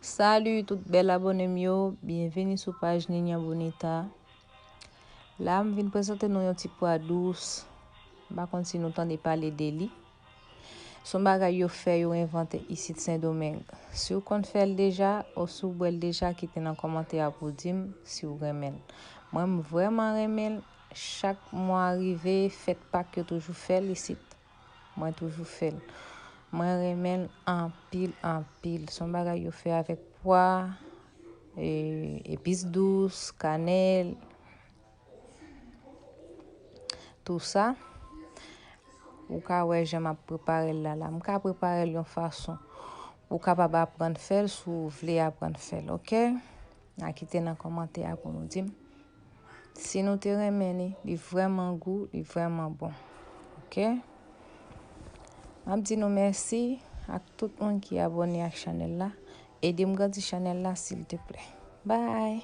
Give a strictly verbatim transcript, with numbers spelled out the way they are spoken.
Salut tout bèl abòne m yo, byenveni sou paj Ninia Bonita. La m vin prezante nou yon ti pwa dous. M pa konn si nou tande pale de li. Se yon bagay yo fè, yo envante isit Sendomeng. Si w konn fè l deja, ou si w bwè l deja, kite nan kòmantè a pou w di m si w renmen l. Mwen, m vrèman renmen l. Chak mwa rive, fèt Pak, yo toujou fè l isit. Mwen toujou fè l. Mwen renmen l anpil, anpil. Se yon bagay yo fè avèk pwa, e, epis dous, kanèl, tou sa. Ou ka wè jan m ap prepare l la, la. M ka prepare l yon fason pou w kapab aprann fè l si w vle aprann fè l, oke? A kite nan kòmantè a pou nou di m si nou te renmen li. Li vrèman gou, li vrèman bon. Oke? M ap di nou mèsi ak tout moun ki abòne ak chanèl la. Ede m grandi chanèl la, silteplè. Bye!